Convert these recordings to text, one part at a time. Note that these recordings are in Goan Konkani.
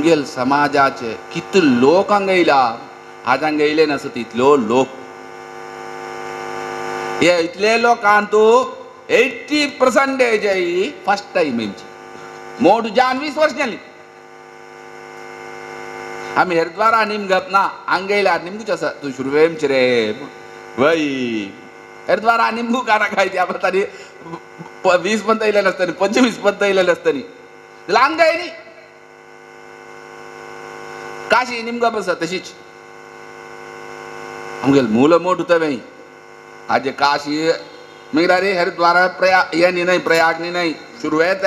आमगेल समाजाचे कितले लोक हांगा येयला आज हांगा येयले नासत इतलो लोक हे इतले लोकांत तूं 80% फर्स्ट टाइम आमची मोठ जान 20 वर्ष जाली आमी हरिद्वारा निमगप ना हांगा येयल्यार निमगूच आसा तूं शुरवेमच रे वय हरिद्वारा निमगू काना काय त्या ताणी 20 पंत येयलेले आसतनी 25 पंत येयलेले आसतनी हांगा येयली काशी निमगप आसा तशीच आमगेल मूल मोठ उता आज काशी मागीर अरे हरिद्वारा प्रयाग हे न्ही न्हय प्रयाग न्ही न्हय सुरवेत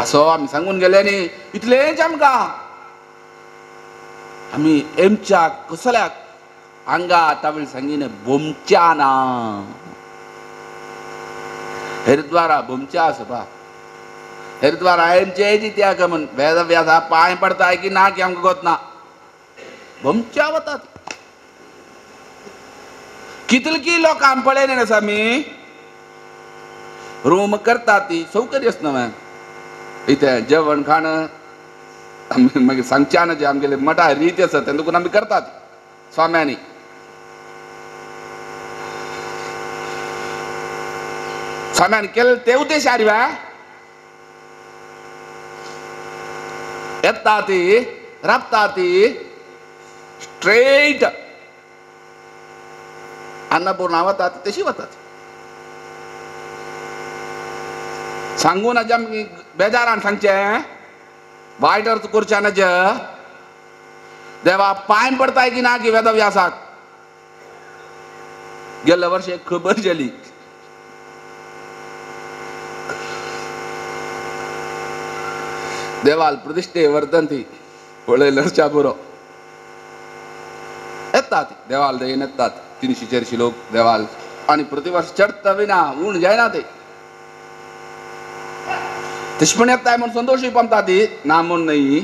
असो आमी सांगून गेले न्ही इतलेंच आमकां आमी एमच्या कसल्याक हांगा तावेळ सांगिन बोमच्या ना हरिद्वारा बोमच्या आसा बा हरिद्वार आमचे त्या म्हण वेदव्यासा पांय पडताय की ना की आमकां गोत ना बोमच्या वतात कितलकी लोक आम पळयले आसा आमी रूम करता ती सौकर्य आसना न्हय इथे जेवण खाण आमी मागीर सांगच्या ना जे आमगेले मठा रीत आसा तें देखून आमी करतात स्वाम्यांनी स्वाम्यांनी केले ते उद्देश आरे येता ती राबता ती स्ट्रेट अन्नपूर्णा वतात तशी वतात सांगू ना आमी बेजारान सांगचें वायट अर्थ करचें ना देवा पांय पडताय की ना की वेदव्यासाक गेल्ले वर्ष एक खबर जाली देवाल प्रतिष्ठे वर्धंती पळय लरच्या बरो येतात देवाल दयेन येतात 300-400 लोक देवाल आनी प्रतिवर्ष चडता बी ना उण जायना ते तशें पण येताय म्हूण संतोशूय पावता ती ना म्हूण न्हय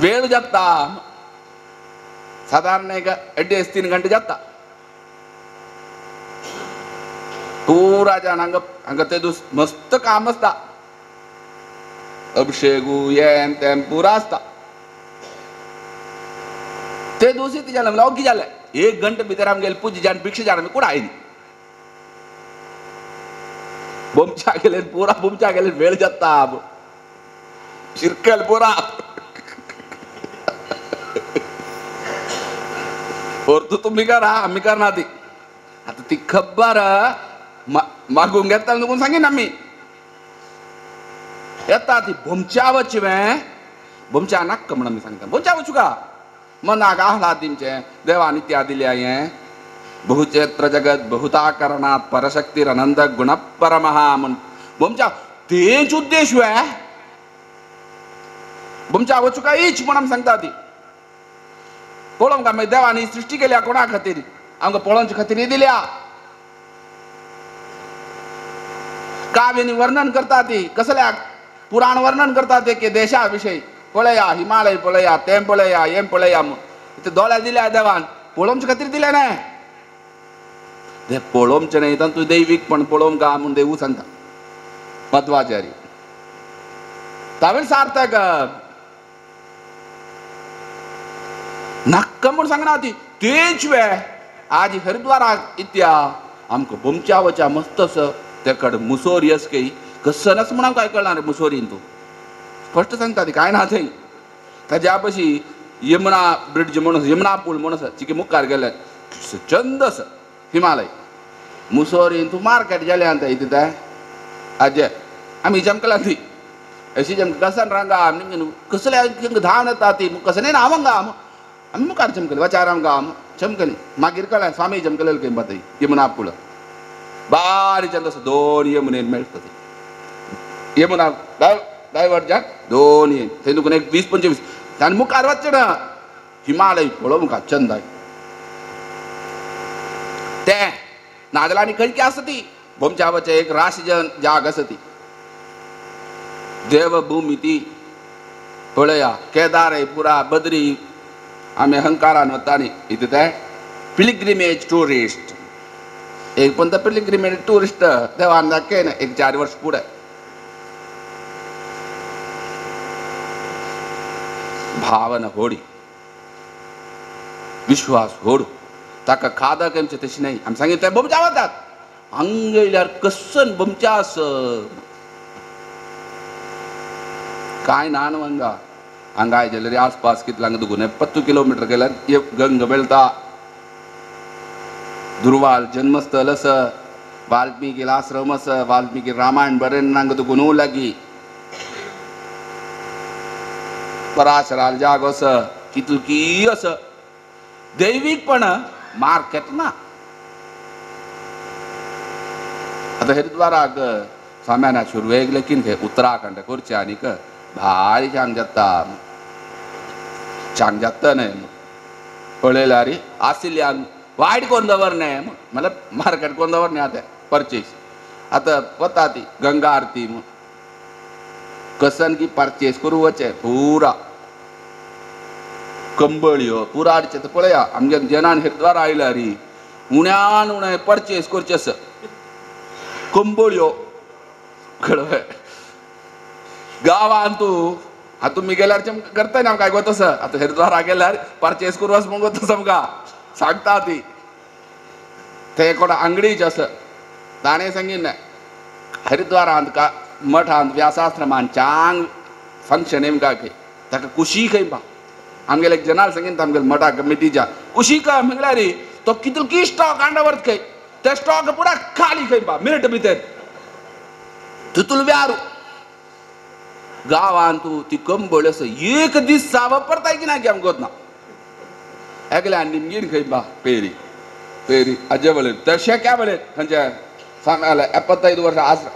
वेळ जाता सादारण एक 2.5-3 घंटे जाता पुरा जाण हांगा हांगा ते दीस मस्त काम आसता अभिषेकू येन तें पुरा आसता ते दिवस कितें जालें म्हणल्यार ओगी जालें 1 घंटे भितर आमगेले पुजा जावन भिक्षा जावन आमी कोण आयली बोमच्या गेले पुरा बोमच्या गेले वेळ जाता शिरकल पुरा परतू तुमी करा आमी करना ती आतां ती खबर मागूंक घेता न्हू सांगीन आमी येता ती बोमच्या वच वें बोमच्या नाक्क म्हण आमी सांगता बोमच्या वचू का मनाक आह्लाद दिमचें देवान इत्या दिल्या हें बहुचेत्र जगत बहुताकरणात परशक्तीर अनंत गुणपरमहा म्हण बोमच्या तेंच उद्देश वे बोमच्या वचू काय इच म्हण आमी सांगता ती पळोवंक मागीर देवान ही सृश्टी केल्या कोणा खातीर आमकां पळोवचे खातीर दिल्या काव्यानी वर्णन करता ती कसल्या पुराण वर्णन करता ते की देशा विशयी पळया हिमालय पळया तें पळया हें पळया म्हूण दोळे दिल्या देवान पळोवचे खातीर दिले न्हय ते पळोवचें न्हय तातूंत दैवीकपण पळोवंक गा म्हूण देवू सांगता मध्वाचार्य तावेळ सार्थक नाक्क म्हूण सांगना ती तेच वे आज हरिद्वाराक इत्या आमकां बोमच्या वच्या मस्त असो तेकड मुसोरी अस कही कसनच म्हणून काय कळना रे मुसोरीन तूं स्पश्ट सांगता ती काय ना थंय ताज्या पशी यमुना ब्रिज म्हणून यमुना पूल म्हणून आसा चिकी मुखार गेले चंद आसा हिमालय मुसोरीन तूं मार्केट जालें आतां इतलें तें आजे आमी जमकला ती अशी जमक कसन रांगा आमी कसले धांवन येता ती कसले ना हांगा आमी मुखार चमकले वचार आमकां चमकली मागीर कळ्ळें स्वामी चमकले खंय बातय यमुना पूल बारीक चंद आसा दोन यमुनेन मेळटा ती यमुना डायवर्ट जाक दोन ये थंय तुका एक 20-25 आनी मुखार वचचें ना हिमालय पळोवंक चंद तें नाजाल्यार आनी खंयची आसा ती बोमच्या वचें एक राशजन जाग आसा ती देवभूमी ती पळया केदार पुरा बद्री आमी अहंकारान वता न्ही इतलें ते पिलिग्रिमेज टुरिस्ट एक पण पिलिग्रिमेज टुरिस्ट देवान दाखय ना एक 4 वर्ष पुढे भावना होडी विश्वास होड ताका खादा केमचे तशी नाही आमी सांगितलं बमच्या वतात हांगा येयल्यार कसन बमच्या आस काय ना न्हू हांगा हांगा आयजेल्यार आसपास कितले हांगा दुगून 25 किलोमिटर गेल्यार एक गंग मेळटा दुर्वाल जन्मस्थल आसा वाल्मिकी आश्रम आसा वाल्मिकी रामायण बरें हांगा तुका लागी पराशराल जागो आसा कितकी आसा दैवीकपण मार्केट ना. आतां हरिद्वाराक साम्याना सुरवेक लेगीन खंय उत्तराखंड करचें आनीक भारी चांग जाता चांग जाता न्हय पळयल्यार आशिल्ल्यान वायट कोण दवर न्हय म्हणल्यार मार्केट कोण दवर न्हय आतां परचेस आतां वता ती गंगा आरती म्हूण कसन की परचेस करूं वचें पुरा कंबळयो पुरा हाडचें तर पळया आमगे जनान हरिद्वार आयल्यार उण्यान उणें परचेस करचें आसा कंबळयो कळ्ळें गांवांत तूं आतां तुमी गेल्यार करता न्ही आमकां आयकत आसा आतां हरिद्वारा गेल्यार परचेस करूं वच म्हूण वता आमकां सांगता ती ते कोण आंगडीच आसा ताणें सांगिल्लें हरिद्वारांत का मठांत व्यासाश्रमान चांग फंक्शन येमका खंय ताका कुशी खंय बा आमगेले एक जनाल सांगीन आमगेले मठा कमिटीच्या कुशी काय म्हणल्यार तो कितकी स्टॉक हांडा व्हरत खंय ते स्टॉक पुरा खाली खंय बा मिनट भितर तितून व्यार गांवांत तूं ती कंबळ असो एक दीस वापरताय की ना की आमकां ना एकल्यान निमगीन खंय बा पेरी पेरी आजे बळेन तशें काय बळेन खंयच्या सांगले 75 वर्सां आज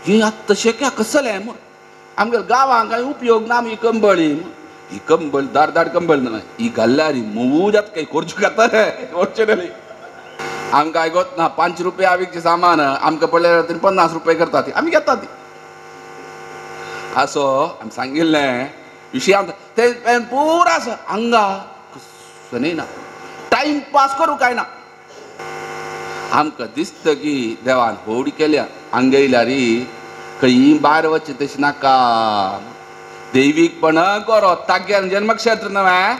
ही आतां तशें काय कसलें म्हूण आमगे गांवांक कांय उपयोग ना ही कंबळी ही कंबळ दाड दाड कंबळ न्हय ही घाल्ल्यार ही मोव जाता काय कोरच्यो खाता रे ओरिजिनली आमकां आयकत ना 5 रुपया विकचें सामान आमकां पडल्यार 50 रुपया करता ती आमी घेता ती असो आमी सांगिल्लें विशयांत ते पुरा आसा हांगा कसं ना टायमपास करूं काय ना आमकां दिसता की देवान होड केल्या हांगा येयल्यार खंय भायर वचचें तशें नाका दैवीकपण करो तागेर जन्मक्षेत्र न्हय